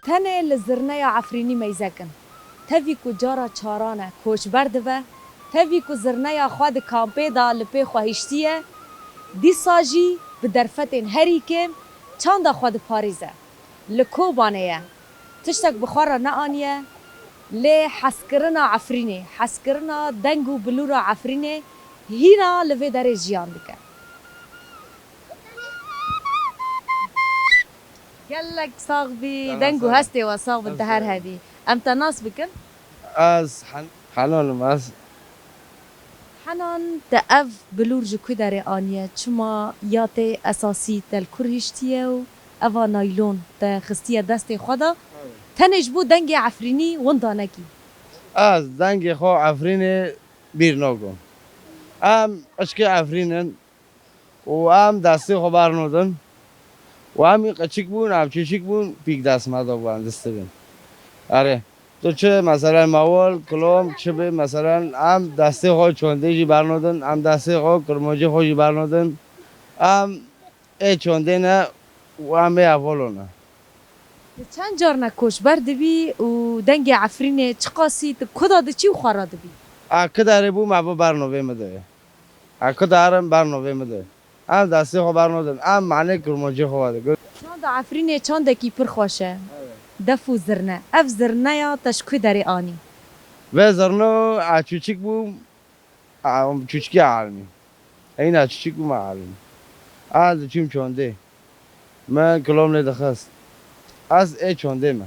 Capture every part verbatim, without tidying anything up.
Tenê li zirneya Efrînî meyze kin. Tevî ku cara çaran e, koçber dibe, tevî ku zirneya xwe di kampê de li pê xwe hiştiye, dîsa jî bi derfetên herî kêm çanda xwe diparêze. Li Kobanê ye. Tiştek bi xwe re neaniye, lê hezkirina Efrînê, hezkirina deng û bilûra Efrînê hîna li vê derê jiyan dike. Gelek sax bî, Gelek deng û sax bî. Hestê we sax bin, Ev te her sax bî. Hebî. Em te nas bikin? Ez Hen-, Henan im ez. Henan, te ev bilûr ji ku derê aniye? Çima ya tê esasî te li kur hiştiye û eva naylon te xistiye destê xwe de? Evet. Tenê ji bo dengê Efrînî winda nekî? Ez dengê xwe Efrînê bîr nakim. Em qeçkê Efrîn in. û em destê xwe bernodin û em ê qeçik bûn, em çûçik bûn, pîk dest me de bû, em distibin. Erê, tu çi, meselen, mewal, kilom, çi bê, meselen, em destê xwe çondê jî bernodin, em destê xwe kirmacê xwe jî bernodin, em ê çondê ne û em ê evolo ne. Tu çend car ne koçber dibî û dengê Efrînê çiqasî tu kuda diçî û xwe radibî? A, ku derê bû me bi bernovê min de ye. A, ku derim bernovê min de. Em destê xwe bernodin. Em manê kurmancê xwe vedikin. Çanda Efrînê çandekî pir xweş e. Evet. Def û zirne. Ev zirneya te ji ku derê anî? Vê zirno a çûçik bû, a, çûçikî alimî. Eyna çûçik bû me alimî. A, diçûm çondê. Me kilom lê dixist. Ez ê çondê me.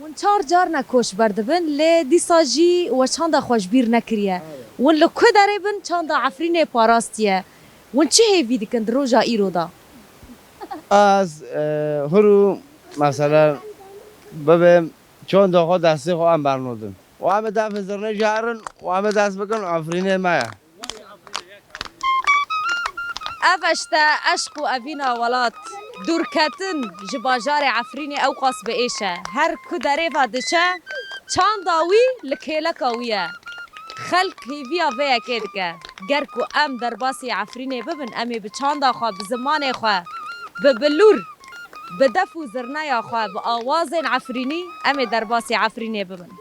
Hûn çar car ne koçber dibin, lê dîsa jî we çanda xwe ji bîr nekiriye. Hûn li ku derê bin çanda Efrînê parastiye. Hûn çi hêvî dikin di roja îro de? Ez, e, huru, mesela, bibim çanda xwe destê xwe em bernodin. Û em ê def zirnê jî herin û em ê dest bikin Efrînê me ye. Ev eşte eşq û evîna welat. Dûrketin ji bajarê Efrînê ewqas bi êş e. Her ku derê ve diçe, çanda wî li kêleka wî ye. Xelk hêviya vê yekê dike. Ger ku em derbasî Efrînê bibin, em ê bi çanda xwe, bi zimanê xwe, bi bilûr, bi def û zirneya xwe, bi awazên Efrînî, em ê derbasî Efrînê bibin.